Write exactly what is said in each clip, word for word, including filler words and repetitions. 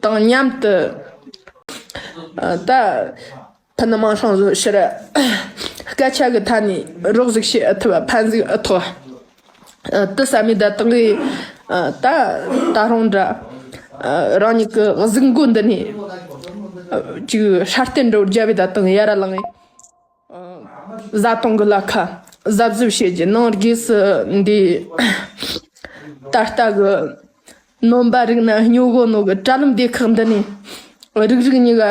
དང་མཉམ་དུ། ཨ། ད་ཕུ་ནུ་མིང་སྲིང་བཟོ་ཕྱིར་སྐད་ཆ་གི་ཐད་ནས་རོགས་ཟིག་བྱེད་ཨེ་ཐུབ། ཕན་ཟིག་ཨེ་ཐོགས། ཨ། དེ་བསམ་མི་ད་དང་གི། ཨ། ད་ད་རུང་འདྲ། ཨ། རང་ཉིད་ཀྱི་གཟུགས་མགོ་འདི་ནས། ཨ། ཅིག་སྲ་བརྟན་འདྲ་བོ་རྒྱབ་བས་ད་དང་ཡར་ལངས་ངེ། ཨ། བཟའ་བཏུང་གི་ལ་ཁ་གཟབ་གཟབ་བྱེད་རྒྱུ། ནང་སྒོས་སུ་འདི་ད་ལྟ་གི་ནོམ་པ་རིག་ན་སྨྱོ་གོ་ནོ་གི་དྲ་ལམ་སྡེ་ཁག་འདི་ནས་རིག་རིག་གཉིས་ཀ་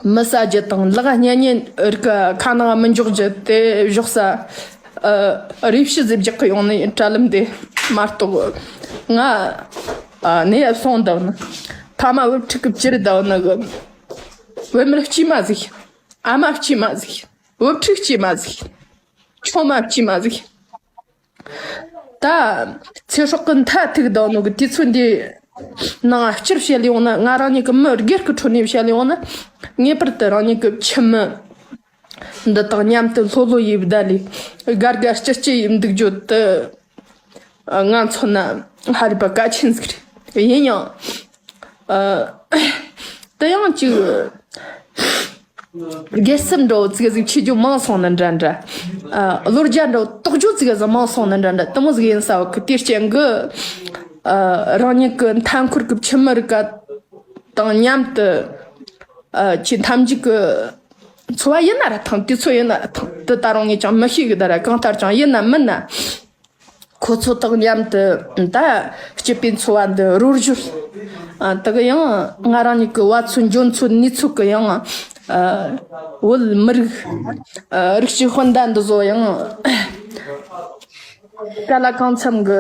མི་ཟ་རྒྱུ་དང་། ལག་གཉན་ཉན་རིགས་ཀ་ཁ་ནང་མི་འཇོག་རྒྱུ། དེ་བཞག་ས། ཨ། རེ་ཞུ་ཟིག་རྒྱག་གི་ཡོང་ནི་ཡིན། དྲ་ལམ་དེ་མ་གཏོགས་ང་ཨ་ནས་སོང་བསྡད་ནི། ཕ་མ་བུ་ཕྲུག་གི་བཅུར་བསྡད་ནི་གི་བུད་མེད་དཀྱུས་མ་ཟིག་ཨ་མ་དཀྱུས་མ་ཟིག་བུ་ཕྲུག་དཀྱུས་མ་ཟིག་ཆུང་མ་དཀྱུས་མ་ཟིག་ད་ཚེ་སྲོག་གི་མཐའ་ཐུག་བསྡད་ནོ་གི་དུས་ཚོད་འདི་ནང་སྤྱིར་བཤད་ཡོང་ན། ང་རང་ཉིད་ཀྱི་མི་སྒེར་གྱི་ཁྲོད་ནས་བཤད་ཡོང་ན། ངེས་པར་དུ་རང་ཉིད་ཀྱི་ཁྱིམ་མི་འདི་དང་མཉམ་དུ་ལྷོད་ལྷོད་ཡེ་བསྡད་ལས། དགའ་དགའ་སྐྱིད་སྐྱིད་ཡེ་འདུག་རྒྱུ་དེ་ང་མཚོན་ན་ཧ་ལས་པ་གལ་ཆེན་ཟིག་རེད། ཡིན་ཡང་། ཨ། དེ་ཡང་ཅིག་སྒེར་སེམས་འདྲ་བོ་ཙིག་ཟིག་ཆེ་རྒྱུ་མང་སོང་ན་འདྲ་འདྲ། ཨ། བློ་རྒྱ་འདྲ་བོ་དོག་རྒྱུ་ཙིག་ཟིག་མང་སོང་ན་འདྲ་འདྲ། དེ་མོ་ཟིག་ཡིན་ས་བ་གི། དེའི་རྐྱེན་གི། ཨ། རང་ཉིད་ཀྱི་མཐའ་འཁོར་གྱི་ཁྱིམ་མི་རིགས་ཀ་དང་མཉམ་དུ། ཨ། ཆེས་མཐའ་མཇུག་གི་འཚོ་བ་ཡིན་ན་ར་ཐང་། དུས་ཚོད་ཡིན་ན་ར་ཐང་། དེ་ད་རུང་ངས་ཀྱང་མི་ཤེས་གི། ད་ར་གང་ལྟར་ཀྱང་ཡིན་ན་མིན་ན། ཁོ་ཚོ་དང་མཉམ་དུ་ད་སྐྱིད་པའི་འཚོ་བ་འདི་རོལ་རྒྱུར། ཨ། དེ་གི་ཡང་ང་རང་ཉིད་ཀྱི་བ་ཚོད་འཇོན་ཚོད་ནུས་ཚོད་ཀྱི་ཡང་། ཨ། བོད་མི་རིགས། ཨ། རིགས་གཅིག་སྤུན་ཟླ་འདི་ཚོ་ཡང་ག་ལ་གང་འཚམ་གི་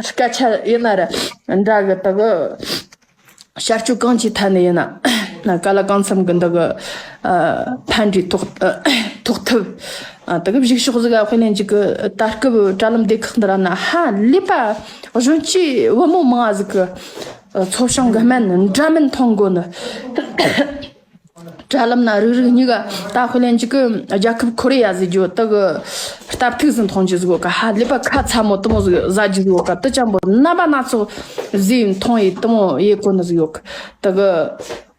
སྐད་ཆ་ཡིན་ན་ར་འདྲ་གི། དེ་གི་བྱ་སྤྱོད་གང་ཅིའི་ཐད་ནས་ཡིན་ན། ག་ལ་གང་འཚམ་གི་འདི་གི། ཨ། ཕན་འབྲས་ཐོགས། ཨ། ཐོགས་ཐུབ། ཨ། དེ་གི་གཞུག་ཕྱོགས་ཟིག་ག་དཔེ་ལེན་ཅིག་གི་ད་སྐབས་དྲ་ལམ་སྡེ་ཁག་འདི་ར་ན་ཧ་ལས་པ་གཞོན་སྐྱེས་བུ་མོ་མང་ང་ཟིག་གི། ཨ། ཚོ་བྱུང་གི་སྨན་འདྲ་མིན་འཐུང་དགོས་ནི། དྲ་ལམ་ན་རིག་རིག་གཉིས་ཀ་ད་དཔེ་ལེན་ཅིག་གི་རྒྱལ་ཁབ་ཁོ་རེ་ཡ་ཟེར་རྒྱུ་དེ་གི་སྟབས་ཐུག་ཟིག་འཐུང་རྒྱུ་ཟིག་ཡོད་ག་ཧ་ལས་པ་ཁ་ཚ་མོ་དེ་མོ་ཟིག་ཟ་རྒྱུ་ཟིག་ཡོད་ག་དེ་ཅན་པོ་རྣམ་པ་སྣ་ཚོགས་ཟས་འཐུང་ཡི་དེ་མོ་ཡེ་གོ་ནི་ཟིག་ཡོད་ག་དེ་གི་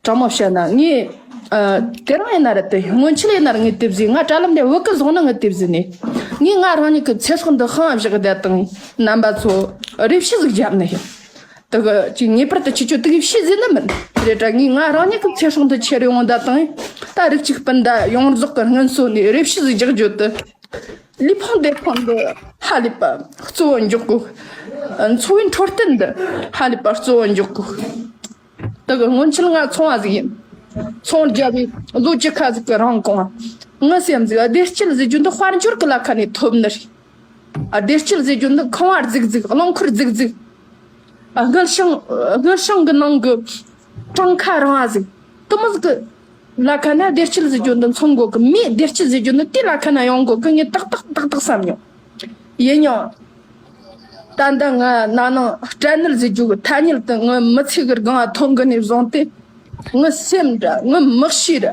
དྲང་མོ་བཤད་ན་ངས། ཨ། དེ་རིང་ཡིན་ན་ར་དེ་སྔོན་ཆད་ཡིན་ན་ར་ངས་དེབ་ཟིག་ང་དྲ་ལམ་འདི་བོད་གི་བཟུང་ན་ངས་དེབ་ཟིག་ནས། ངས་ང་རང་ཉིད་གི་ཚེ་སྲོག་འདི་ཤང་བཞག་བསྡད་དང་། རྣམ་པ་ཚོ་རེ་ཞུ་ཟིག་བརྒྱབ་ནི་ཡིན། དེ་གི་ཅིག་ངེས་པར་དུ་ཁྱེད་ཆོ་དེ་གི་ཤེས་ཟིན་ནི་མིན། རེད་དྲ་ངས་ང་རང་ཉིད་ཀྱི་ཚེ་སྲོག་འདི་ཁྱེར་ཡོང་ད་དང་། ད་རིགས་གཅིག་སྤུན་ཟླ་ཡོངས་རྫོགས་ཀྱི་སྔོན་སོ་ནས་རེ་ཞུ་ཟིག་རྒྱག་རྒྱུ་དེ། ལུས་ཕུང་བདེ་ཐང་འདི་ཧ་ལས་པ་གཙོ་བོ་འཇོག་དགོས། འཚོ་བའི་འཕྲོད་བསྟེན་འདི་ཧ་ལས་པ་གཙོ་བོ་འཇོག་དགོས། དེ་གི་སྔོན་ཆད་ང་ཚོང་བ་ཟིག་ཡིན། ཚོང་རྒྱབ་པའི་ལོ་བཅུ་ཁ་ཟིག་གི་རིང་གོང་ང་སེམས་ཟིག་བདེ་སྐྱིད་ཟེར་རྒྱུ་འདི་དཔལ་འབྱོར་གི་ལ་ཁ་ནས་ཐོབ་ནི་རེད། ཨ། བདེ་སྐྱིད་ཟེར་རྒྱུ་འདི་ཁང་བ་རྫིག་རྫིག་རླངས་འཁོར་རྫིག་རྫིག་ཨ། དངུལ་བྱང་། དངུལ་བྱང་གི་ནང་གི་གྲངས་ཀ་རིང་བ་ཟིག་དེ་མོ་ཟིག་གི་ལ་ཁ་ན་བདེ་སྐྱིད་ཟེར་རྒྱུ་འདི་མཚོན་གོ་གི། མིའི་བདེ་སྐྱིད་ཟེར་རྒྱུ་འདི་དེ་ལ་ཁ་ན་ཡོང་གོ་གི། ངས་ཏག་ཏག་ཏག་ཏག་བསམ་མྱོང་། ཡིན་ཡང་། ད་ལྟ་ང་ན་ནིང་སྐྲན་ནད་ཟེར་རྒྱུ་གི་ཐ་སྙད་དེ་ངའི་མི་ཚེ་གི་སྒང་ང་ཐོན་གི་ནས་བཟུང་སྟེ། ངའི་སེམས་ར་ངའི་མི་གཤིས་ར་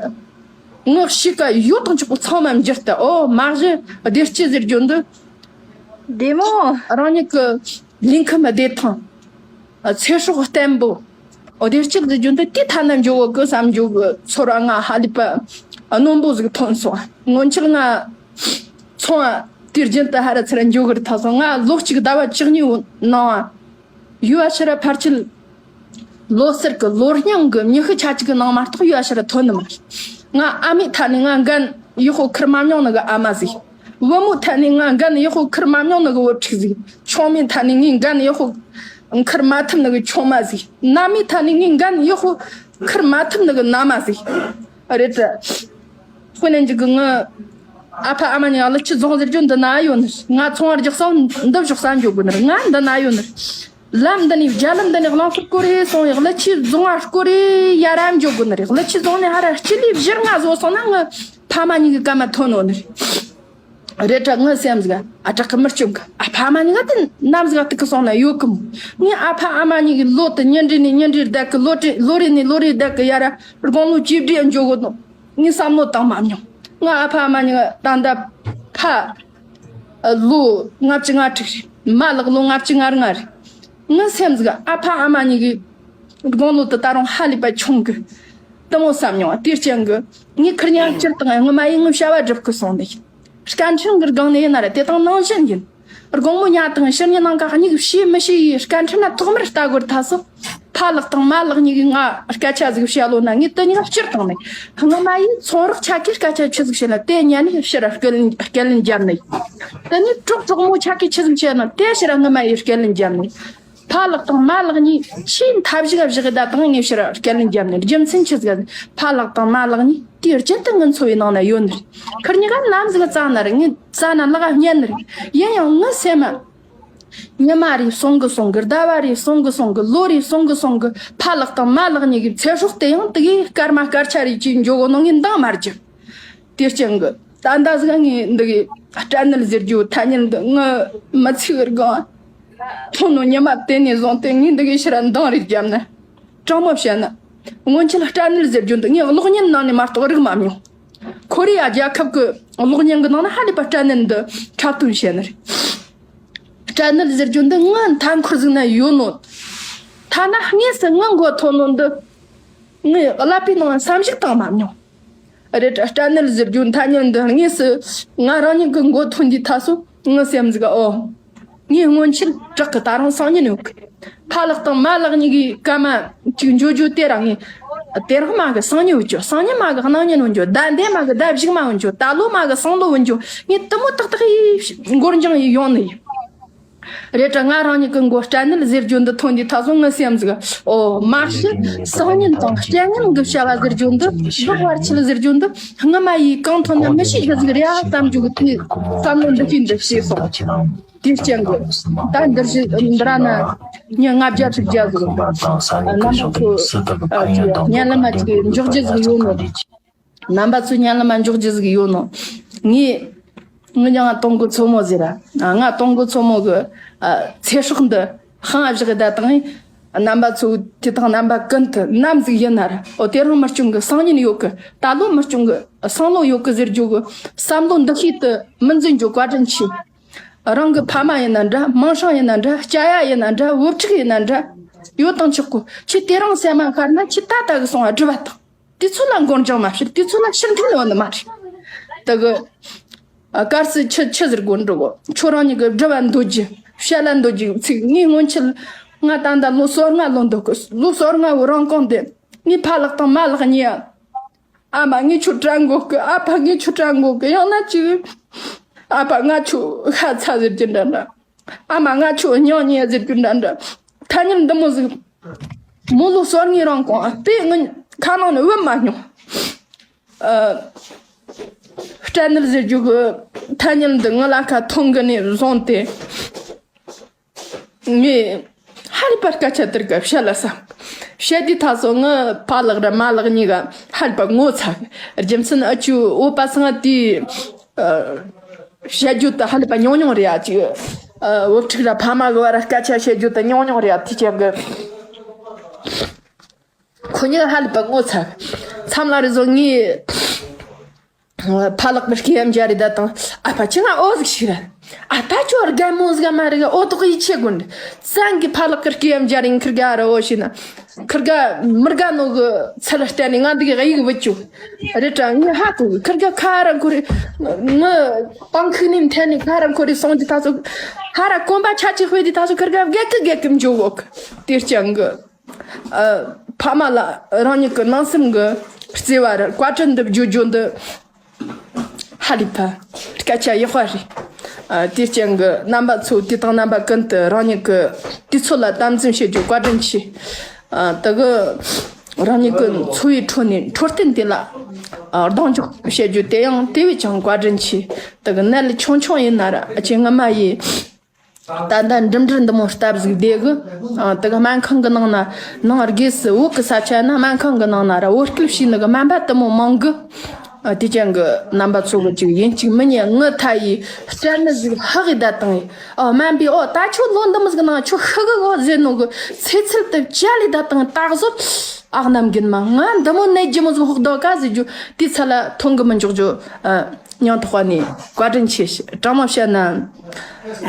ངའི་གཤིས་ཀ་ཡོད་དང་ཆོག་པོ་ཚང་མ་འགྱུར་ཏེ། ཨོ་མ་གཞི་བདེ་སྐྱིད་ཟེར་རྒྱུ་འདི། བདེ་མོ། རང་ཉིད་ཀྱི་ལུས་ཁམས་བདེ་ཐང་། ཚེ་སྲོག་བརྟན་པོ། ཨོ་བདེ་སྐྱིད་ཟེར་རྒྱུ་འདི་དེ་ཐ་ན་འཇོག་གི་བསམ་རྒྱུ་གི་ཚོར་བ་ང་ཧ་ལས་པ་རྣོན་པོ་ཟིག་ཐོན་སོང་། སྔོན་ཆད་ང་ཚོང་བ་དུས་རྒྱུན་དུ་ཧ་ར་ཚུར་འཇོག་གི་རེད། ཐག་སོང་ང་ལོ་གཅིག་ཟླ་བ་བཅུ་གཉིས་ནང་ཡུལ་བ་ཕྱིར་ཕལ་ཆེར་ལོ་གསར་གི་ལོ་རྙིང་གི་ཉི་ཤུ་ཆ་གཅིག་གི་ནང་མ་གཏོགས་ཡུལ་བ་ཕྱིར་ཐོན་ནི་མ་རེད། ང་ཨ་མའི་ཐད་ནས་ང་འགན་ཡག་པོ་འཁུར་མ་མྱོང་ནི་གི་ཨ་མ་ཟིག་བུ་མོའི་ཐད་ནས་ང་འགན་ཡག་པོ་འཁུར་མ་མྱོང་ནི་གི་བུ་ཕྲུག་ཟིག་ཆུང་མའི་ཐད་ནས་ངས་འགན་ཡག་པོ་འཁུར་མ་ཐུབ་ནི་གི་ཆུང་མ་ཟིག་མནའ་མའི་ཐད་ནས་ངས་འགན་ཡག་པོ་འཁུར་མ་ཐུབ་ནི་གི་མནའ་མ་ཟིག་རེད་དྲ། དཔེར་ན་འཇིག་གི་ངའི་ཨ་ཕ་ཨ་མ་གཉིས་ཀླུ་ཆུ་རྫོང་ཟེར་རྒྱུ་འདི་ན་ཡོད་ནི། ང་ཚོང་བ་རྒྱག་ས་འདི་བཞག་ས་འཇོག་དགོས་ནི། ང་འདི་ན་ཡོད་ནི། ལམ་འདི་ནས་རྒྱ་ལམ་འདི་ནས་གླང་ཤུར་སྐོར་རེ་སོང་། ཀླུ་ཆུ་རྫོང་ང་སྐོར་རེ་ཡར་ར་འཇོག་དགོས་ནི་རེད། ཀླུ་ཆུ་རྫོང་ནས་ཧ་ར་སྤྱི་ལེ་བཞི་ལྔ་བཟོ་སོང་ན་ངའི་ཕ་མ་གཉིས་ཀྱི་སྐར་མ་ཐོན་ནོ་ནི་རེད། རེད་དྲ་ངའི་སེམས་ཟིག་ཨ་དྲག་གི་མི་སྐྱོ་གི་ཨ་ཕ་མ་གཉིས་ཀ་དེ་ནམ་ཟིག་ཐུག་གི་སོང་ན་ཡོད་གི་མོ། ངའི་ཨ་ཕ་ཨ་མ་གཉིས་ཀྱི་ལོ་དེ་ཉིན་རེ་ནས་ཉིན་རེ་བསྡད་གི་ལོ་རེ་ལོ་རེ་ནས་ལོ་རེ་བསྡད་གི་ཡར་ར་དགུང་ལོ་བཅུ་བདུན་འཇོག་གོ་ནོ། ངས་བསམ་བློ་བཏང་མ་མྱོང་། ང་ཨ་ཕ་ཨ་མ་གཉིས་ཀ་ད་ལྟ་ཕ་ལོ་ལྔ་བཅུ་ང་དྲུག་རེད། མ་ལགས་ལོ་ལྔ་བཅུ་ང་ལྔ་རེད། ངའི་སེམས་ཟིག་ཨ་ཕ་ཨ་མ་གཉིས་ཀྱི་ དགུང་ལོ་དེ་ད་རུང་ཧ་ལས་པ་ཆུང་གི། དེ་མོ་བསམ་མྱོང་། དེའི་རྐྱེན་གྱིས་ངས་ཁིར་གཉིས་ཀ་སྤྱིར་བཏང་སྔོན་མ་ཡིས་ངའི་བྱ་བ་སྒྲུབ་གི་སོང་ནི་ཡིན། སྐད་འཕྲིན་གྱི་སྒང་ནས་ཡིན་ན་ར་དེ་དང་ནང་བཞིན་ཡིན། དགོང་མོ་ཉལ་དང་ཕྱི་ཉིན་ནངས་ཀ་གཉིད་ཤེས་མི་ཤེས་ཡི་སྐད་འཕྲིན་ན་ཐོག་མར་ལྟ་དགོས་ཐལ་སོང་། ཕ་ལགས་དང་མ་ལགས་གཉིས་ཀྱིས་ང་སྐད་ཆ་ཟིག་བཤད་ལོ་ན་ངས་དེ་གཉིས་ཀ་སྤྱིར་བཏང་ནས་སྔོན་མ་ཡིས་ཚོང་རོགས་ཆ་གིས་སྐད་ཆ་ཆི་ཟིག་བཤད་ན་དེ་ཉན་ནས་ཕྱིར་སྐད་ལན་སྐད་ལན་བརྒྱབ་ནས། དེ་ནས་གྲོགས་གྲོགས་མོ་ཆ་གིས་ཆི་ཟིག་བཤད་ན་དེ་ཕྱིར་སྔོན་མ་ཡིས་སྐད་ལན་བརྒྱབ་ནས། ཕ་ལགས་དང་མ་ལགས་གཉིས་ཆེས་མཐའ་བཞི་ག་བཞག་ད་དང་ངས་ཕྱིར་སྐད་ལན་བརྒྱབ་ནས། རྒྱུ་མཚན་ཆི་ཟིག་ཕ་ལགས་དང་མ་ལགས་གཉིས་དུས་རྒྱུན་དུ་ངའི་འཚོ་བའི་ནང་ན་ཡོད་ནི་རེད། ཁིར་གཉིས་ཀ་ནམ་ཟིག་བཙལ་ན་རེད། ངས་བཙལ་ན་ལག་རྙེད་ནི་རེད། ཡིན་ཡང་ངའི་སེམས་མ། ཉི་མ་རེ་སོང་གི་སོང་གི། ཟླ་བ་རེ་སོང་གི་སོང་གི། ལོ་རེ་སོང་གི་སོང་གི། ཕ་ལགས་དང་མ་ལགས་གཉིས་ཀྱི་ཚེ་སྲོག་དེ་ཡང་དེ་གའི་སྐར་མ་སྐར་ཆ་རེ་གཅིག་འགྱོ་གོ་ནོ་ངས་འདང་མ་རྒྱབ། དེ་རྐྱེན་གྱིས་ད་ལྟ་ཟིག་ངས་འདི་གའི་སྐྲན་ནད་ཟེར་རྒྱུ་ཐ་སྙད་འདི་ངའི་མི་ཚེ་གི་སྒང་ཐོན་ནོ་ཉི་མ་དེ་ནས་བཟུང་སྟེ་ངས་འདི་གའི་ཕྱིར་འདང་རེ་བརྒྱབ་ན། དྲང་མོ་བཤད་ན། སྔོན་ཆད་སྐྲན་ནད་ཟེར་རྒྱུ་འདི་ངས་གློག་བརྙན་ནང་ནས་མ་གཏོགས་རིག་མ་མྱོང་། ཁོ་རེ་ཡ་རྒྱལ་ཁབ་ཀྱི་གློག་བརྙན་གྱི་ནང་ན་ཧ་ལས་པ་སྐྲན་ནད་འདི་འཁྲབ་སྟོན་བྱས་ནི་རེད། སྐྲན་ནད་ཟེར་རྒྱུ་འདི་ངའི་མཐའ་འཁོར་ཟིག་ན་ཡོད་ནོ། ཐ་ན་དངོས་སུ་ངའི་མགོ་ཐོན་ནོ་འདི། ངས་ཀླད་པའི་ནང་བསམ་གཞིག་བཏང་མ་མྱོང་། རེད་དྲ། སྐྲན་ནད་ཟེར་རྒྱུ་ཐ་སྙད་འདི་དངོས་སུ་ང་རང་ཉིད་ཀྱི་མགོ་ཐོན་དུས་ད་སོ་ངའི་སེམས་ཟིག་ཨོ། ངའི་སྔོན་ཆད་བྲག་གི་ད་རུང་སང་ཉིན་ཡོད་གི། ཕ་ལགས་དང་མ་ལགས་གཉིས་ཀྱི་སྐར་མ་གཅིག་འགྱོ་རྒྱུ་དེ་རང་ངས། དེ་རིང་མ་གི་སང་ཉིན་འོང་རྒྱུ། སང་ཉིན་མ་གི་གནངས་ཉིན་འོང་རྒྱུ། ཟླ་འདི་མ་གི་ཟླ་གཞུག་མ་འོང་རྒྱུ། ད་ལོ་མ་གི་སང་ལོ་འོང་རྒྱུ། ངས་དེ་མོ་ཏག་ཏག་ཡིས་འགོར་འགྱངས་ཡིས་ཡོང་ནི་ཡིན། རེད་དྲ། ང་རང་ཉིད་ཀྱི་མགོ་སྐྲན་ནད་ཟེར་རྒྱུ་འདི་ཐོན་དུས་ད་སོ་ངའི་སེམས་ཟིག་ཨོ། མ་གཞི་སང་ཉིན་དང་རྐྱེན་ངན་གྱི་བྱ་བ་ཟེར་རྒྱུ་འདི་ལོག་བར་ཆད་ཟེར་རྒྱུ་འདི་སྔ་མ་ཡིས་གང་ཐོན་ན་མི་ཤེས་རྒྱུ་ཟིག་རེད་ཨ་བསམ་རྒྱུ་གི་དེ་བསམ་བློ་འདི་ཤེས་འདི་ཤེས་སོང་། དེའི་རྐྱེན་གྱིས་ད་འདིར་བཞི་འདི་ར་ན་ཉིན་ལྔ་བརྒྱ་དྲུག་བརྒྱ་ཟིག་རྣམ་པ་ཚོ་ཉན་ལ་མ་ཅིག་འཇོག་རྒྱུ་ཟིག་ཡོད་ནོ། རྣམ་པ་ཚོ་ཉན་ལ་མ་འཇོག་རྒྱུ་ཟིག་ཡོད་ནོ། ངས་ངི་ཉང་ང་སྟོང་གི་མཚོ་མོ་ཟེར་ར། ང་སྟོང་གི་མཚོ་མོ་གི་ཚེ་སྲོག་འདི་ཧང་བཞག་ད་དང་། རྣམ་པ་ཚོ་དེ་དང་རྣམ་པ་ཀུན་ཏུ་ནམ་ཟིག་ཡིན་ན་ར། ཨོ་དེ་རིང་མི་སྐྱོང་གི་སང་ཉིན་ཡོད་གི། ད་ལོ་མི་སྐྱོང་གི་སང་ལོ་ཡོད་གི་ཟེར་རྒྱུ་གི་བསམ་བློ་འདི་ཤེས་དུ་མི་འཛིན་རྒྱུ་བཀའ་དྲིན་ཆེ། རང་གི་ཕ་མ་ཡིན་ན་འདྲ། མིང་སྲིང་ཡིན་ན་འདྲ། སྐྱ་ཡ་ཡིན་ན་འདྲ། བུ་ཕྲུག་ཡིན་ན་འདྲ། ཡོད་དང་ཆོག་གོ། ཁྱེད་དེ་རིང་སེམས་མ་ཤར་ན་ཁྱེད་ད་ལྟ་གི་སོང་བ་སྒྲུབ་པ་དང་། དུས་ཚོད་ལ་འགོར་འགྱངས་མ་བྱེད། དུས་ཚོད་ལ་ཕྱིར་འཐེན་ཡོང་ནི་མ་རེད། དེ་གི་ཨ་གར་སི་ཆི་ཆི་ཟེར་དགོས་འགྲོ་གོ། ཁྱོད་རང་ཉིད་ཀྱི་སྒྲུབ་པ་འདོད་རྒྱུ་བཤད་ལ་འདོད་རྒྱུ་ཚིག་ངའི་སྔོན་ཆད་ང་ད་ལྟ་ལོ་སོ་ལྔ་ལོན་འདུག་གི། ལོ་སོ་ལྔ་བོ་རང་གོང་དེ་ངའི་ཕ་ལགས་དང་མ་ལགས་གཉིས་ཨ་མ་ངའི་ཁྱོད་དྲན་དགོས་གི། ཨ་ཕ་ངའི་ཁྱོད་དྲན་དགོས་གི། ཡང་ན་ཅིག་ཨ་ཕ་ང་ཁྱོད་ཤ་ཚ་ཟེར་གྱི་འདྲ་འདྲ། ཨ་མ་ང་ཁྱོད་སྙིང་ཉེ་ཟེར་རྒྱུ་འདྲ་འདྲ། ཐ་སྙད་འདི་མོ་ཟིག་མོ་ལོ་སོ་ལྔའི་རིང་གོང་དེ་ངི་ཁ་ནང་ནས་བུད་མ་མྱོང་། ཨ། སྐྲན་ནད་ཟེར་རྒྱུ་གི་ཐ་སྙད་འདི་ངི་ལ་ཁ་ཐོན་གི་ནས་བཟུང་སྟེ། ངས་ཧ་ལས་པ་སྐད་ཆ་དེར་ག་བཤད་ལ་བསམ། བཤད་དུས་ད་སོ་ངི་ཕ་ལགས་ར་མ་ལགས་གཉིས་ཀ་ཧ་ལས་པ་ངོ་ཚ་གི། རྒྱུ་མཚན་ཨ་ཅུ་འོ་པ་སང་དེའི། ཨ། བཤད་རྒྱུ་དེ་ཧ་ལས་པ་ཉུང་ཉུང་རེད་ཡ། ཅིག་ཨ། བུ་ཕྲུག་ར་ཕ་མ་གི་བར་སྐད་ཆ་བཤད་རྒྱུ་དེ་ཉུང་ཉུང་རེད་ཡ། དེ་ཅན་གི་ཁོ་གཉིས་ཧ་ལས་པ་ངོ་ཚ། མཚམས་ལ་རེ་ཟུང་ངས་ཕ་ལགས་པའི་སྐད་ཡ་མཇལ་རེ་ད་དང་། ཨ་ཕ་ཁྱེད་ང་འོ་ཟིག་ཞིག་ར། ཨ་ད་ཁྱོད་རྒན་མོ་ཟིག་མ་རེད་ག། འོ་དོག་ཡིད་ཆེས་དགོས་འདྲ། ཙང་གི་ཕ་ལགས་ཀྱི་སྐད་ཡ་མཇལ་རེ་ཁིར་ག་ར་འོ་ཞིག་ན། ཁིར་ག་མི་དགའ་ནོ་གི་ཚུལ་བསྟན་ནས་ང་འདི་གི་གཡུག་བུད་ཅུ། རེད་དྲ། ངས་ཧ་གོ་གི། ཁིར་ག་ཁ་ར་འཁོར་རེ། ངི་པང་ཁུག་ནས་འཐེན་ནས་ཁ་ར་འཁོར་རེ་སོང་གི་ད་ཚོ། ཧ་ར་གོམ་པ་ཆ་ཆེ་ཧོས་དེ་ད་ཚོ་ཁིར་ག་བགད་གི་བགད་གི་འཇུག་གོ་གི། དེ་རྐྱང་གི། ཨ། ཕ་མ་ལ་རང་ཉིད་ཀྱི་ནང་སེམས་ཀྱི་བརྩེ་བ་ར་བཀའ་དྲིན་འདི་བརྗོད་རྒྱུ་འདི། ཧ་ལས་པ། སྐད་ཆ་ཡག་པ་རེད། ཨ། དེའི་རྐྱེན་གྱིས་རྣམ་པ་ཚོ་དེ་དང་རྣམ་པ་ཀུན་ཏུ་རང་ཉིད་ཀྱི་དུས་ཚོད་ལ་དམ་འཛིན་བྱེད་རྒྱུ་བཀའ་དྲིན་ཆེ། ཨ། དེ་གི་རང་ཉིད་ཀྱི་འཚོ་བའི་ཁྲོད་ནས་འཕྲོད་བསྟེན་དེ་ལ། ཨ། གདེང་འཇོག་བྱེད་རྒྱུ་དེ་ཡང་དེ་བས་ཀྱང་བཀའ་དྲིན་ཆེ། དེ་གི་ནད་ཆུང་ཆུང་ཡིན་ན་ར་ཨ་ཅེ་ངི་མ་ཡིས། ད་ལྟ་འགྲིམ་འགྲུལ་འདི་མོ་སྟབས་ཟིག་བདེ་གི། ཨ། དེ་གི་སྨན་ཁང་གི་ནང་ན་ནང་སྒོས་སུ་བོད་གི་ས་ཆ་ན་སྨན་ཁང་གི་ནང་ན་ར་བོད་སྐད་བཤད་ནི་གི་སྨན་པ་དེ་མོ་མང་གི། ཨ། དེ་ཅན་གི་རྣམ་པ་ཚོ་གི་ཅིག་ཡིན་གཅིག་མིན་གཉིས་ངི་ཐ་ཡི་སྐྲན་ནད་ཟིག་ཧ་གི་ད་དང་ཡི། ཨ། སྨན་པས་ཨོ་ད་ཁྱོད་ལོ་འདི་མོ་ཟིག་ནང་ཁྱོད་ཤི་གི་གོ་ཟེར་ནོ་གི་ཚེ་ཚད་དེ་བཅད་ལས་ད་དང་ད་གཟོད། ཨག་རྣམ་རྒྱུན་མ་ང་འདི་མོ་ནད་ལྗི་མོ་ཟིག་ཕོག་དོ་ག་ཟེར་རྒྱུ་དེའི་ཚད་ལ་ཐོན་གི་མི་འཇོག་རྒྱུ། ཨ། སྙིང་ཐག་པ་ནས་བཀའ་དྲིན་ཆེ། དྲང་མོ་བཤད་ན།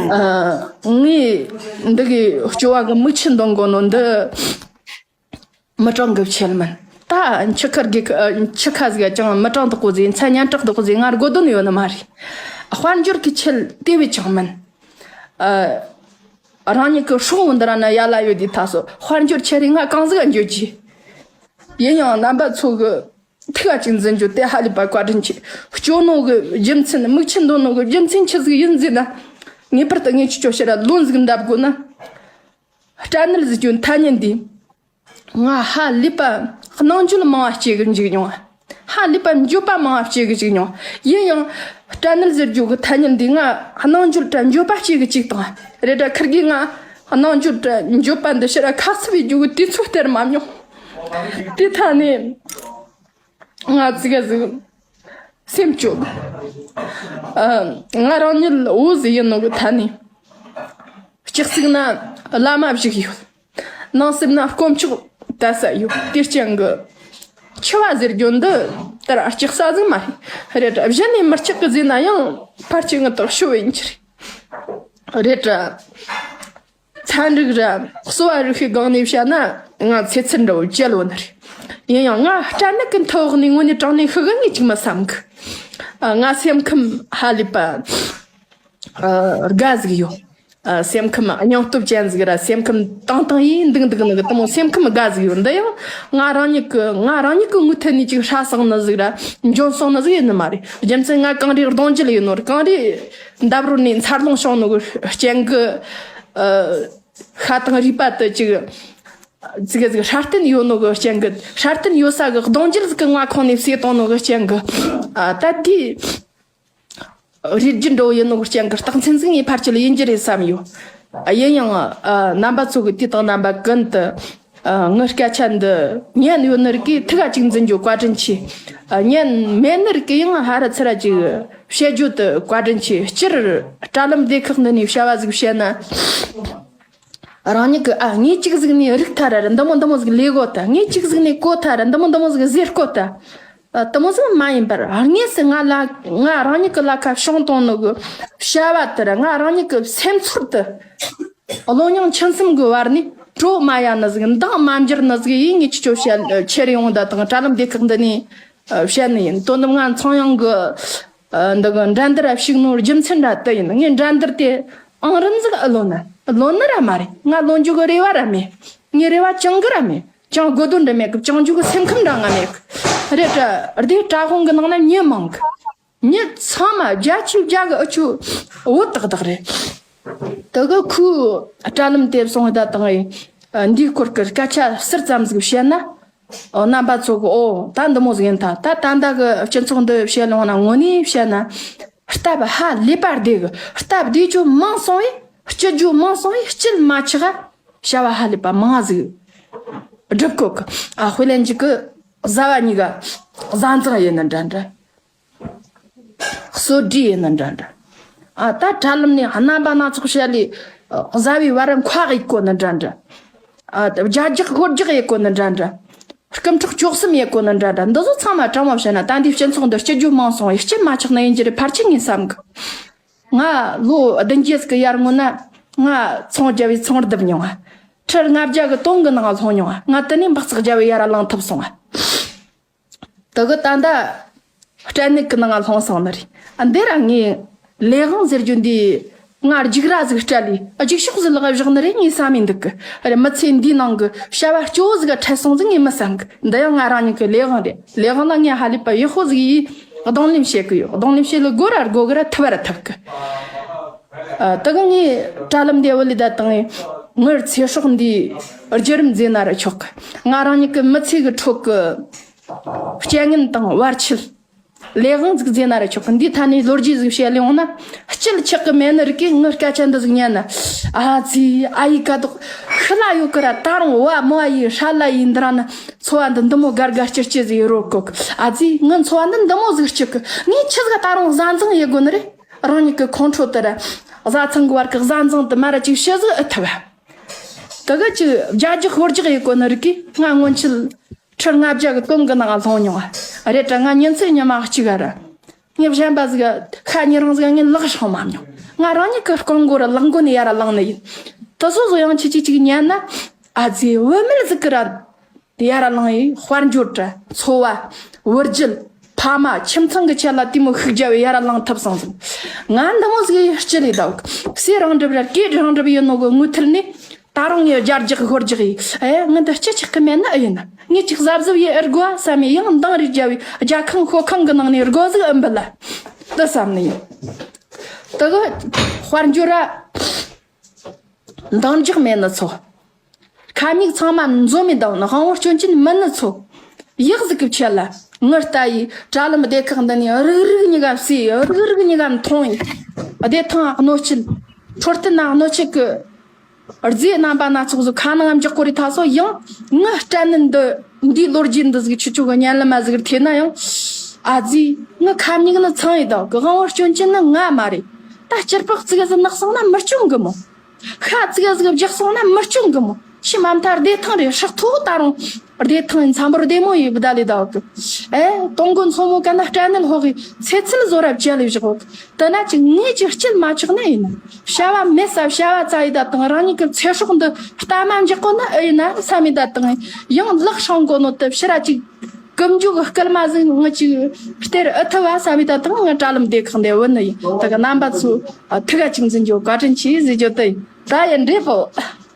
ཨ། ངས་འདི་གི་སྐྱོ་བ་གི་མིག་ཆུ་འདོན་དགོས་ནོ་འདི། མི་གྲངས་གི་ཆེད་མིན། ད་འཆི་ཁར་གི་འཆི་ཁ་ཟིག་ཀྱང་མི་གྲངས་དག་གོ་ཟིག་མཚན་སྙན་གྲགས་དག་གོ་ཟིག་ང་དགོས་དོན་ཡོད་ནི་མ་རེད། དཔལ་འབྱོར་གི་ཆེད་དེ་བས་ཀྱང་མིན། ཨ། རང་ཉིད་ཀྱི་སྲོག་འོ་འདི་ར་ན་ཡ་ལ་ཡོད་དེ་ད་སོ་དཔལ་འབྱོར་ཆེ་རིང་ང་གང་ཟིག་འགྱོ་གི། ཡིན་ཡང་རྣམ་པ་ཚོ་གི་ཐུགས་ཀ་ཅིག་འཛིན་རྒྱུ་དེ་ཧ་ལས་པ་བཀའ་དྲིན་ཆེ། སྐྱོ་ནོ་གི་རྒྱུ་མཚན་མིག་ཆུ་འདོན་ནོ་གི་རྒྱུ་མཚན་ཆི་ཟིག་ཡིན་ཟེར་ན། ངེས་པར་དུ་ངས་ཁྱེད་ཆོ་ཕྱིར་ར་ལོན་ཟིག་འདེབས་དགོས་ན། སྐྲན་ནད་ཟེར་རྒྱུ་ཐ་སྙད་འདི། ང་ཧ་ལས་པ་སྣང་འགྱོད་མང་བ་སྐྱེ་གི་འཇུག་མྱོང་། ཧ་ལས་པ་འགྱོད་པ་མང་བ་སྐྱེ་གི་འཇུག་མྱོང་། ཡིན་ཡང་སྐྲན་ནད་ཟེར་རྒྱུ་གི་ཐ་སྙད་འདི་ང་སྣང་འགྱོད་དྲ་འགྱོད་པ་སྐྱེ་གི་གཅིག་དང་། རེད་དྲ་ཁིར་གིས་ང་སྣང་འགྱོད་དྲ་འགྱོད་པ་འདི་ཕྱིར་ར་ཁ་གསབ་བྱེད་རྒྱུ་གི་དུས་ཚོད་སྟེར་མ་མྱོང་། དེ་ཐ་ནས་ང་ཙི་ག་ཟིག་སེམས་སྐྱོ། ཨ། ང་རང་ཉིད་བོད་ཟིག་ཡིན་ནོ་གི་ཐ་ནས། སྤྱི་གཙུག་ན་བླ་མ་བཞུགས་ཡོད། ནང་སེམས་ན་དཀོན་མཆོག་དད་ས་ཡོད། དེ་རྐྱེན་གི་འཆི་བ་ཟེར་རྒྱུ་འདི་ལྟར་སྐྲག་ས་ཟིག་མ་རེད། རེད་དྲ་གཞི་ནས་མི་སྐྲག་གི་ཟེར་ན་ཡང་ཕལ་ཆེར་ངི་དག་ཤོ་བའི་འཆི་རེད། རེད་དྲ་ཚན་རིག་ར་གསོ་བ་རིག་པའི་སྒང་ནས་བཤད་ན་ང་ཚེ་ཚད་འདྲ་བོ་བཅད་ལོ་ནི་རེད། ཡིན་ཡང་ང་སྐྲན་ནད་ཀྱི་མཐུ་འོག་ནས་དངོས་གནས་དྲང་གནས་ཤི་གི་ངས་ཅིག་མི་བསམ་གི། ཨ། ང་སེམས་ཁམས་ཧ་ལས་པ་ཨ། དགའ་ཟིག་ཡོད། ཨ། སེམས་ཁམས་སྙིང་སྟོབས་ཅན་ཟིག་ར་སེམས་ཁམས་ཏང་ཏང་ཡིན་འདུག་འདུག་ནི་གི་དེ་མོ་སེམས་ཁམས་དགའ་ཟིག་ཡོད། འདི་ཡང་ང་རང་ཉིད་ཀྱི་ང་རང་ཉིད་ཀྱི་ངོས་ཐད་ནས་ཅིག་ཧྲ་སོང་ནི་ཟིག་ར་འཇོན་སོང་ནི་ཟིག་ཡིན་ནི་མ་རེད། རྒྱུ་མཚན་ང་གངས་རིའི་གདུང་རྒྱུད་ཡིན་ནོ་རེད། གངས་རིའི་འདབས་རོལ་ནས་འཚར་ལོངས་བྱུང་ནོ་གི་རྐྱེན་གི། ཨ། ཤ་དང་རུས་པ་དུ་ཅིག་ཙི་གེ་ཟིག་སྲ་བརྟན་ཡོད་ནོ་གི་རྐྱེན་གི། སྲ་བརྟན་ཡོད་ས་གི་གདུང་རྒྱུད་ཟིག་གི་མངའ་ཁོངས་ནས་བསྲེས་བཏང་ནོ་གི་རྐྱེན་གི། ཨ། ད་དེའི་རིགས་རྒྱུད་འགྲོ་ཡིན་ནོ་གི་རྐྱེན་གི་རྟགས་མཚན་ཟིག་ངའི་ཕར་ཆེ་ལ་ཡིན་རྒྱུ་རེད་བསམ་ཡོད། ཨ། ཡིན་ཡང་། ཨ། རྣམ་པ་ཚོ་གི་དུས་དང་རྣམ་པ་ཀུན་ཏུ། ཨ། ངའི་སྐད་ཆ་འདི་ཉན་ཡོད་ནི་རིགས་ཀྱིས་ཐུགས་ཀ་ཅིག་འཛིན་རྒྱུ་བཀའ་དྲིན་ཆེ། ཨ། ཉན་མེད་ནི་རིགས་ཀྱིས་ཡང་ཧ་ར་ཚུར་ར་ཅིག་བཤད་རྒྱུ་དུ་བཀའ་དྲིན་ཆེ། སྤྱིར་དྲ་ལམ་སྡེ་ཁག་འདི་ནས་བྱ་བ་ཟིག་བཤད་ན། རང་ཉིད་ཀྱི། ཨ། ངས་གཅིག་ཟིག་ནས་རིག་ཐལ་ར་འདི་མོ་འདི་མོ་ཟིག་ལས་གོ་ད། ངས་གཅིག་ཟིག་ནས་གོ་ཐལ་ར་འདི་མོ་འདི་མོ་ཟིག་ཟེར་གོ་ད། ཨ། དེ་མོ་ཟིག་མ་ཡིན་པར་དངོས་སུ་ང་ལ་ང་རང་ཉིད་ཀྱི་ལ་ཁ་བྱུང་བཏང་ནོ་གི་བྱ་བ་དེ་ར་ང་རང་ཉིད་ཀྱི་སེམས་ཚོར་དེ། བློ་མྱང་ཆུང་གསུམ་གྱི་བར་ནས་གྲོ་མ་ཡ་ནི་ཟིག་མདངས་མ་འགྱུར་ནི་ཟིག་ཡིན། ངས་ཁྱེད་ཆོ་བཤད་ཁྱེར་ཡོང་ད་དང་དྲ་ལམ་སྡེ་ཁག་འདི་ནས་བཤད་ནི་ཡིན། དོ་ནུབ་ང་ཚངས་དབྱངས་ཀྱི་འདི་གི་འགྲན་བསྡུར་ར་ཞུགས་ནོ་རྒྱུ་མཚན་ར་དེ་ཡིན། ངས་འགྲན་བསྡུར་དེ་ཨང་རིམ་ཟིག་ཨེ་ལོན་ན་ལོན་ནི་ར་མ་རེད། ང་ལོན་རྒྱུ་གི་རེ་བ་ར་མེད། ངས་རེ་བ་བཅང་གི་ར་མེད། བཅང་དགོས་དོན་འདྲ་མེད་གི། བཅང་རྒྱུ་གི་སེམས་ཁམས་འདྲ་ང་མེད་གི། རེད་དྲ་སྡེ་དྲ་དཔུང་གི་ནང་ན་མྱི་མང་གི། མྱི་ཚང་མ་བརྒྱ་ཆའི་བརྒྱ་གི་ཨུ་ཆུ་བོ་ཏག་ཏག་རེད། དེ་གི་ཁོའི་དྲ་ལམ་དེབ་སོང་ད་དང་ཨེ། འདིའི་སྐོར་གི་སྐད་ཆ་ཟུར་ཙམ་ཟིག་བཤད་ན། ཨོ། རྣམ་པ་ཚོ་གི། ཨོ། ད་འདི་མོ་ཟིག་ཡིན་ད། ད་ད་ལྟ་གི་སྤྱི་ཚོགས་འདི་བཤད་ལོང་ན་དངོས་གནས་བཤད་ན། སྟབས་ཧ་ལས་པ་བདེ་གི། སྟབས་བདེ་རྒྱུ་མང་སོང་བས་སྐྱིད་རྒྱུ་མང་སོང་བས་སྐྱིད་མ་ཆག་བྱ་བ་ཧ་ལས་པ་མང་ཟིག་སྒྲུབ་གོ་གི། ཨ། དཔེ་ལེན་གྱི་གི་བཟའ་བ་གཉིས་ཀ་བཟའ་ཚང་ཡིན་ན་འདྲ་འདྲ། གསོལ་འདྲིས་ཡིན་ན་འདྲ་འདྲ། ཨ། ད་དྲ་ལམ་ནས་རྣམ་པ་སྣ་ཚོགས་བཤད་ལས། བཟའ་བའི་བར་མཁའ་ཡིག་གོ་ན་འདྲ་འདྲ། ཨ། རྒྱ་རྒྱག་ཧོར་རྒྱག་ཡེ་གོ་ན་འདྲ་འདྲ། རྐུ་འཕྲོག་བཅོམ་གསུམ་ཡེ་གོ་ན་འདྲ་འདྲ། འདི་ཚོ་ཚང་མ་དྲང་མོ་བཤད་ན་ད་འདིའི་སྤྱི་ཚོགས་འདི་སྐྱིད་རྒྱུ་མང་སོང་བས་སྐྱིད་མ་ཆག་ན་ཡིན་རྒྱུ་རེད། ཕལ་ཆེར་ངས་བསམ་གི། ང་ལོ་བདུན་བརྒྱད་ཀྱི་ཡར་སྔོན་ན་ང་ཚོང་རྒྱབ་བའི་ཚོང་རྡིབ་མྱོང་ང་། ཁྲི་ལྔ་བརྒྱ་གི་དོང་གི་ནང་ལྷུང་མྱོང་ང་། ང་དེ་ནས་འབག་བཙོག་རྒྱབ་བའི་ཡར་ལངས་ཐུབ་སོང་ང་། དེ་གི་ད་ལྟ་སྐྲན་ནད་ཀྱི་ནང་ལྷུང་སོང་ནི་རེད། ཨ། འདི་ར་ངས་ལས་དབང་ཟེར་རྒྱུ་འདི་ང་རྒྱུགས་ར་ཟིག་སྤྲད་ལས་རྒྱུགས་ཤོག་ཟིག་ལག་བཞག་ནི་རེད་ངས་བསམ་མི་འདུག་གི། རེད། མི་ཚེ་འདིའི་ནང་གི་བྱ་བ་སྐྱོ་བོ་ཟིག་འཕྲད་སོང་ཟིག་ངས་མི་བསམ་གི། འདི་ཡང་ང་རང་ཉིད་ཀྱི་ལས་དབང་རེད། ལས་དབང་ལ་ངས་ཧ་ལས་པ་ཡག་པོ་ཟིག་ཡིས་གདོང་ལེན་བྱེད་གི་ཡོད། གདོང་ལེན་བྱེད་ལ་དགོས་ར་དགོས་གི་ར་ཐུབ་ར་ཐུབ་གི། ཨ། དེ་གི་ངས་དྲ་ལམ་འདི་བུད་ལས་ད་དང་ངའི་ཚེ་སྲོག་འདི་བརྒྱུད་རིམ་མཛད་ན་ར་ཆོག་གི། ང་རང་ཉིད་ཀྱི་མི་ཚེ་གི་ཁྲོད་ཀྱི་རྐྱེན་ངན་དང་བར་ཆད། ལས་དབང་ཟིག་མཛད་ན་ར་ཆོག་གི། འདིའི་ཐད་ནས་ལོ་རྒྱུས་ཟིག་བཤད་ལེ་འོང་ན། སྐྱིད་ཆགས་གི་མེད་ནི་རིགས་ཀྱིས་ངའི་སྐད་ཆ་འདི་ཟིག་ཉན་ན། ཨ་ཙི། ཨ་ཡེ་ཀ་དོག་ཤི་ལ་ཡོད་གི་ར། ད་རུང་བ་མོ་ཨ་ཡེ་ཧྲ་ལ་ཡིན་འདི་ར་ན་འཚོ་བ་འདི་འདི་མོ་དགའ་དགའ་སྐྱིད་སྐྱིད་ཟིག་རོལ་གོ་གི། ཨ་ཙི། ངའི་འཚོ་བ་འདི་འདི་མོ་ཟིག་སྐྱིད་གི། ངས་ཆི་ཟིག་ད་རུང་བཟའ་འཛིང་ཡེ་དགོས་ནི་རེད། རང་ཉིད་ཀྱི་ཁོང་ཁྲོ་དེ་ར། བཟའ་ཚང་གི་བར་གྱི་བཟའ་འཛིང་དེ་མ་ར་ཅིག་ཤི་ཟིག་ཨེ་ཐུབ་བ། དེ་གི་ཅིག་རྒྱ་རྒྱུག་ཧོར་རྒྱག་ཡེ་གོ་ནི་རིགས་ཀྱིས་ང་སྔོན་ཆད་ཁྲི་ལྔ་བརྒྱ་གི་དོང་གི་ནང་ལྷུང་མྱོང་བ་རེད་དྲ། ང་ཉིན་མཚན་ཉི་མ་གཅིག་ག་ར་ངས་གཞན་པ་ཟིག་ཤ་ཉེ་རིང་ཟིག་ངས་ལག་བསྲིངས་མ་མྱོང་། ང་རང་ཉིད་ཀྱི་རྐང་མགོ་ར་ལག་མགོ་ནས་ཡར་ར་ལངས་ནི་ཡིན། དེ་སོ་སོ་ཡང་ཁྱེད་ཀྱིས་ཅིག་ཉན་ན། ཨ་ཙི། བུད་མེད་ཟིག་གི་ར། ཡར་ལངས་ཡི་དཔལ་འབྱོར་དྲ་འཚོ་བ་བུ་རྒྱུད་ཕ་མ་ཁྱིམ་ཚང་གི་ཆེད་ལ་དེ་མོ་ཤུགས་རྒྱབ་ཡི་ཡར་ལངས་ཐུབ་སོང་ཟིན། ང་འདི་མོ་ཟིག་ཡི་སྤྱི་ལས་དག་སའི་རང་གྲུབ་ར་སྐེ་རང་གྲུབ་ཡིན་ནོ་གི་མུ་མཐུད་ནས། ད་རུང་ངས་རྒྱ་རྒྱག་ཧོར་རྒྱག་ཡིས། ཨེ་ངི་འདི་སྤྱི་ཆགས་གི་མེད་ན་ཨེ་ཡིན། ངས་ཅིག་གཟབ་གཟབ་ཡེ་ཨེ་དགོ་བསམ་ཡེ་ཡང་འདང་རེ་རྒྱབ་ཡེ་རྒྱ་ཁང་ཤོ་ཁང་གི་ནང་ནས་སྒོ་ཟིག་ཨེ་འབུད་ལ། དེ་བསམ་ནི་ཡིན། དེ་གི་དཔལ་འབྱོར་ར་འདང་རྒྱག་མེད་ནི་ཚོ། ཁ་མིག་ཚང་མ་འཛོམས་མི་འདང་ནི་དབང་བོ་སྐྱོན་ཅན་མིན་ནི་ཚོ། ཡག་ཟིག་གི་ཆེད་ལ་ངི་ལྟ་ཡི་དྲ་ལམ་སྡེ་ཁག་འདི་ནས་རིག་རིག་གཉིས་ཀ་བསུས་ཡི་རིག་རིག་གཉིས་ཀ་མཐོང་ཡི། བདེ་ཐང་གནོད་སྐྱེལ། འཕྲོད་བསྟེན་ན་གནོད་སྐྱེལ་གི་རྫས་རྣམ་པ་སྣ་ཚོགས་ཟིག་ཁ་ནང་འཇོག་གོ་རེ་ཐ་སོ་ཡང་ངི་སྐྲན་ནད་འདི་འདིའི་ལོ་རྒྱུས་འདི་ཟིག་ཁྱེད་ཆོ་གི་སྙན་ལམ་མ་ཟིག་ཐེ་ན་ཡང་། ཨ་ཙི། ངི་ཁ་མིག་ནི་ཚང་ཡི་དང་གི་དབང་བོ་སྐྱོན་ཅན་ནི་ང་མ་རེད། ད་སྐྱུར་པགས་ཙི་གེ་ཟིག་ནག་སོང་ན་མི་སྐྱོན་གི་མོ། ཤ་ཙི་གེ་ཟིག་བརྒྱག་སོང་ན་མི་སྐྱོན་གི་མོ། ཤི་མ་མཐའ་བདེ་ཐང་རེད། ཧྲག་ཐོག་ད་རུང་བདེ་ཐང་ཡིན། འཚམ་པོར་བདེ་མོ་ཡི་བདའ་ལི་དག་གི། ཨེ་དུང་དཀོན་མཚོ་མོ་གན་ན་སྐྲན་ནད་ལྷོག་གི་ཚེ་ཚད་བཟོ་རབས་བཅད་ལི་བཞག་གི། དེ་ན་ཅིག་ངས་ཅིག་སྐྱིད་མ་ཆོག་ན་ཡིན་ན། བྱ་བ་མེད་ས་བྱ་བ་བཙལ་ཡི་ད་དང་རང་ཉིད་ཀྱི་ཚེ་སྲོག་འདི་ལྟ་མ་འཇོག་གོ་ན་ཨེ་ཡིན་ན་བསམ་མི་ད་དང་ཡང་ལག་སྲང་གོ་ནོ་དེ་ཕྱིར་ར་ཅིག་ཀུན་འཇུག་གི་སྐུལ་མ་ཟིག་ངི་ཅིག་སྟེར་ཨེ་ཐུབ་བ་བསམ་མི་ད་དང་ངི་དྲ་ལམ་སྡེ་ཁག་འདི་བུད་ནི་ཡིན། ད་གི་རྣམ་པ་ཚོ་ཐུགས་ཀ་ཅིག་འཛིན་རྒྱུ་བཀའ་དྲིན་ཆེ་ཟེར་རྒྱུ་དེ་ཡིན། ད་ཡིན་འདྲེ་པོ།